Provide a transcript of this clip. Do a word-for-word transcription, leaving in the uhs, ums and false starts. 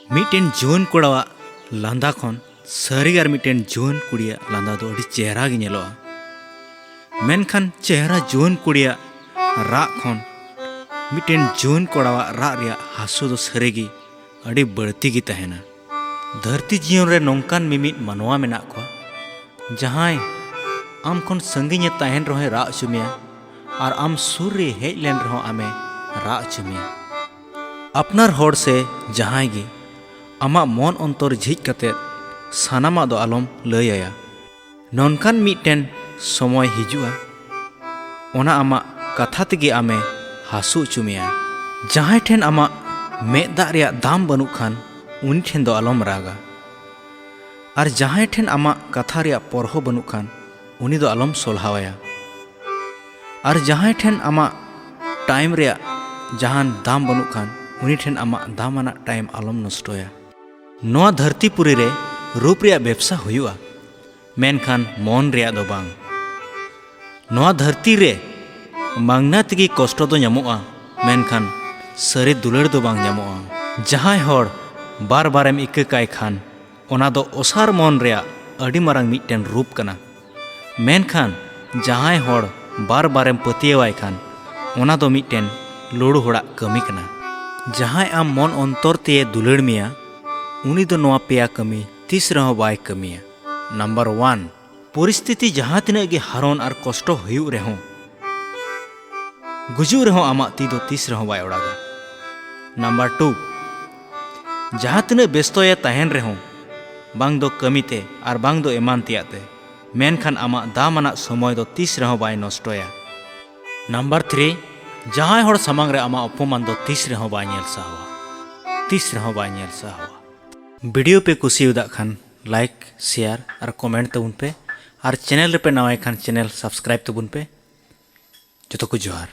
ᱢᱤᱫᱴᱮᱱ ᱡᱩᱣᱟᱹᱱ ᱠᱚᱲᱟᱣᱟᱜ ᱞᱟᱸᱫᱟ ᱠᱷᱚᱱ ᱥᱟᱹᱨᱤ ᱟᱨ ᱢᱤᱫᱴᱮᱱ ᱡᱩᱣᱟᱹᱱ ᱠᱩᱲᱤᱭᱟᱜ ᱞᱟᱸᱫᱟ ᱫᱚ ᱟᱹᱰᱤ ᱪᱮᱦᱨᱟ ᱜᱮ ᱧᱮᱞᱚᱜᱼᱟ᱾ ᱢᱮᱱᱠᱷᱟᱱ ᱪᱮᱦᱨᱟ ᱡᱩᱣᱟᱹᱱ ᱠᱩᱲᱤᱭᱟᱜ ᱨᱟᱜ ᱠᱷᱚᱱ ᱢᱤᱫᱴᱮᱱ ᱡᱩᱣᱟᱹᱱ ᱠᱚᱲᱟᱣᱟᱜ ᱨᱟᱜ ᱨᱮᱭᱟᱜ ᱦᱟᱹᱥᱩ ᱫᱚ ᱥᱟᱹᱨᱤ ᱜᱮ ᱟᱹᱰᱤ ᱵᱟᱹᱲᱛᱤ ᱜᱮ ᱛᱟᱦᱮᱱᱟ᱾ ᱫᱷᱟᱹᱨᱛᱤ ᱡᱤᱭᱚᱱ ᱨᱮ ᱱᱚᱝᱠᱟᱱ ᱢᱤᱢᱤᱫ ᱢᱟᱱᱣᱟ ᱢᱮᱱᱟᱜ ᱠᱚᱣᱟ, ᱡᱟᱦᱟᱸᱭ ᱟᱢ ᱠᱷᱚᱱ ᱥᱟᱺᱜᱤᱧ ᱮ ᱛᱟᱦᱮᱱ ᱨᱮᱦᱚᱸᱭ ᱨᱟᱜ ᱦᱚᱪᱚ ᱢᱮᱭᱟ ᱟᱨ ᱟᱢ ᱥᱩᱨ ᱨᱮ ᱦᱮᱡ ᱞᱮᱱ ᱨᱮᱦᱚᱸ ᱟᱢᱮ ᱨᱟᱜ ᱦᱚᱪᱚ ᱢᱮᱭᱟ᱾ ᱟᱯᱱᱟᱨ ᱦᱚᱲ ᱥᱮ ᱡᱟᱦᱟᱸᱭ ᱜᱮ ᱟᱢᱟᱜ ᱢᱚᱱ ᱚᱱᱛᱚᱨ ᱡᱷᱤᱡ ᱠᱟᱛᱮ ᱥᱟᱱᱟᱢᱟᱜ ᱫᱚ ᱟᱞᱚᱢ ᱞᱟᱹᱭ ᱟᱭᱟ᱾ ᱱᱚᱝᱠᱟᱱ ᱢᱤᱫᱴᱮᱱ ᱥᱚᱢᱚᱭ ᱦᱤᱡᱩᱜᱼᱟ, ᱚᱱᱟ ᱟᱢᱟᱜ ᱠᱟᱛᱷᱟ ᱛᱮᱜᱮ ᱟᱢᱮ ᱦᱟᱹᱥᱩ ᱦᱚᱪᱚ ᱢᱮᱭᱟ᱾ ᱡᱟᱦᱟᱸᱭ ᱴᱷᱮᱱ ᱟᱢᱟᱜ ᱢᱮᱫ ᱫᱟᱜ ᱨᱮᱭᱟᱜ ᱫᱟᱢ ᱵᱟᱹᱱᱩᱜ ᱠᱷᱟᱱ, ᱩᱱᱤ ᱴᱷᱮᱱ ᱫᱚ ᱟᱞᱚᱢ ᱨᱟᱜᱟ᱾ ᱟᱨ ᱡᱟᱦᱟᱸᱭ ᱴᱷᱮᱱ ᱟᱢᱟᱜ ᱠᱟᱛᱷᱟ ᱨᱮᱭᱟᱜ ᱯᱚᱨᱦᱚ ᱵᱟᱹᱱᱩᱜ ᱠᱷᱟᱱ, ᱩᱱᱤ ᱫᱚ ᱟᱞᱚᱢ ᱥᱚᱞᱦᱟᱣᱟᱭᱟ᱾ ᱟᱨ ᱡᱟᱦᱟᱸᱭ ᱴᱷᱮᱱ ᱟᱢᱟᱜ ᱴᱟᱭᱤᱢ ᱨᱮᱭᱟᱜ ᱡᱟᱦᱟᱱ ᱫᱟᱢ ᱵᱟᱹᱱᱩᱜ ᱠᱷᱟᱱ, ᱩᱱᱤ ᱴᱷᱮᱱ ᱟᱢᱟᱜ ᱫᱟᱢ ᱟᱱᱟᱜ ᱴᱟᱭᱤᱢ ᱟᱞᱚᱢ ᱱᱚᱥᱴᱚᱭᱟ᱾ ᱱᱚᱣᱟ ᱫᱷᱟᱹᱨᱛᱤ ᱯᱩᱨᱤ ᱨᱮ ᱨᱩᱯ ᱨᱮᱭᱟᱜ ᱵᱮᱵᱥᱟ ᱦᱩᱭᱩᱜᱼᱟ, ᱢᱮᱱᱠᱷᱟᱱ ᱢᱚᱱ ᱨᱮᱭᱟᱜ ᱫᱚ ᱵᱟᱝ᱾ ᱱᱚᱣᱟ ᱫᱷᱟᱹᱨᱛᱤ ᱨᱮ ᱢᱟᱝᱱᱟ ᱛᱮᱜᱮ ᱠᱚᱥᱴᱚ ᱫᱚ ᱧᱟᱢᱚᱜᱼᱟ, ᱢᱮᱱᱠᱷᱟᱱ ᱥᱟᱹᱨᱤ ᱫᱩᱞᱟᱹᱲ ᱫᱚ ᱵᱟᱝ ᱧᱟᱢᱚᱜᱼᱟ᱾ ᱡᱟᱦᱟᱸᱭ ᱦᱚᱲ ᱵᱟᱨ ᱵᱟᱨᱮᱢ ᱤᱠᱟᱹ ᱠᱟᱭ ᱠᱷᱟᱱ, ᱚᱱᱟ ᱫᱚ ᱚᱥᱟᱨ ᱢᱚᱱ ᱨᱮᱭᱟᱜ ᱟᱹᱰᱤ ᱢᱟᱨᱟᱝ ᱢᱤᱫᱴᱮᱱ ᱨᱩᱯ ᱠᱟᱱᱟ᱾ ᱢᱮᱱᱠᱷᱟᱱ ᱡᱟᱦᱟᱸᱭ ᱦᱚᱲ ᱵᱟᱨ ᱵᱟᱨᱮᱢ ᱯᱟᱹᱛᱭᱟᱹᱣᱟᱭ ᱠᱷᱟᱱ, ᱚᱱᱟ ᱫᱚ ᱢᱤᱫᱴᱮᱱ ᱞᱩᱲᱩ ᱦᱚᱲᱟᱜ ᱠᱟᱹᱢᱤ ᱠᱟᱱᱟ᱾ ᱡᱟᱦᱟᱸᱭ ᱟᱢ ᱢᱚᱱ ᱚᱱᱛᱚᱨ ᱛᱮᱭᱮ ᱫᱩᱞᱟᱹᱲ ᱢᱮᱭᱟ, ᱩᱱᱤ ᱫᱚ ᱱᱚᱣᱟ ᱯᱮᱭᱟ ᱠᱟᱹᱢᱤ ᱛᱤᱥ ᱨᱮᱦᱚᱸ ᱵᱟᱭ ᱠᱟᱹᱢᱤᱭᱟ᱾ ᱱᱟᱢᱵᱟᱨ ᱚᱣᱟᱱ, ᱯᱚᱨᱤᱥᱛᱷᱤᱛᱤ ᱡᱟᱦᱟᱸ ᱛᱤᱱᱟᱹᱜ ᱜᱮ ᱦᱟᱨᱚᱱ ᱟᱨ ᱠᱚᱥᱴᱚ ᱦᱩᱭᱩᱜ ᱨᱮᱦᱚᱸ, ᱜᱩᱡᱩᱜ ᱨᱮᱦᱚᱸ ᱟᱢᱟᱜ ᱛᱤ ᱫᱚ ᱛᱤᱥ ᱨᱮᱦᱚᱸ ᱵᱟᱭ ᱚᱲᱟᱜᱟ᱾ ᱱᱟᱢᱵᱟᱨ ᱴᱩ, ᱡᱟᱦᱟᱸ ᱛᱤᱱᱟᱹᱜ ᱵᱮᱥᱛᱚᱭᱮ ᱛᱟᱦᱮᱱ ᱨᱮᱦᱚᱸ, ᱵᱟᱝ ᱫᱚ ᱠᱟᱹᱢᱤ ᱛᱮ ᱟᱨ ᱵᱟᱝ ᱫᱚ ᱮᱢᱟᱱ ᱛᱮᱭᱟᱜ ᱛᱮ, ᱢᱮᱱᱠᱷᱟᱱ ᱟᱢᱟᱜ ᱫᱟᱢ ᱟᱱᱟᱜ ᱥᱚᱢᱚᱭ ᱫᱚ ᱛᱤᱥ ᱨᱮᱦᱚᱸ ᱵᱟᱭ ᱱᱚᱥᱴᱚᱭᱟ᱾ ᱱᱟᱢᱵᱟᱨ ᱛᱷᱨᱤ, ᱡᱟᱦᱟᱸᱭ ᱦᱚᱲ ᱥᱟᱢᱟᱝ ᱨᱮ ᱟᱢᱟᱜ ᱚᱯᱚᱢᱟᱱ ᱫᱚ ᱛᱤᱥ ᱨᱮᱦᱚᱸ ᱵᱟᱭ ᱧᱮᱞ ᱥᱟᱦᱟᱣᱟ, ᱛᱤᱥ ᱨᱮᱦᱚᱸ ᱵᱟᱭ ᱧᱮᱞ ᱥᱟᱦᱟᱣᱟ᱾ ᱵᱷᱤᱰᱤᱭᱳ ᱯᱮ ᱠᱩᱥᱤᱭᱟᱫᱟᱜ ᱠᱷᱟᱱ ᱞᱟᱭᱤᱠ, ᱥᱮᱭᱟᱨ ᱟᱨ ᱠᱚᱢᱮᱱᱴ ᱛᱟᱵᱚᱱ ᱯᱮ, ᱟᱨ ᱪᱮᱱᱮᱞ ᱨᱮᱯᱮ ᱱᱟᱣᱟᱭ ᱠᱷᱟᱱ ᱪᱮᱱᱮᱞ ᱥᱟᱵᱥᱠᱨᱟᱭᱤᱵ ᱛᱟᱵᱚᱱ ᱯᱮ᱾ ᱡᱚᱛᱚ ᱠᱚ ᱡᱚᱦᱟᱨ᱾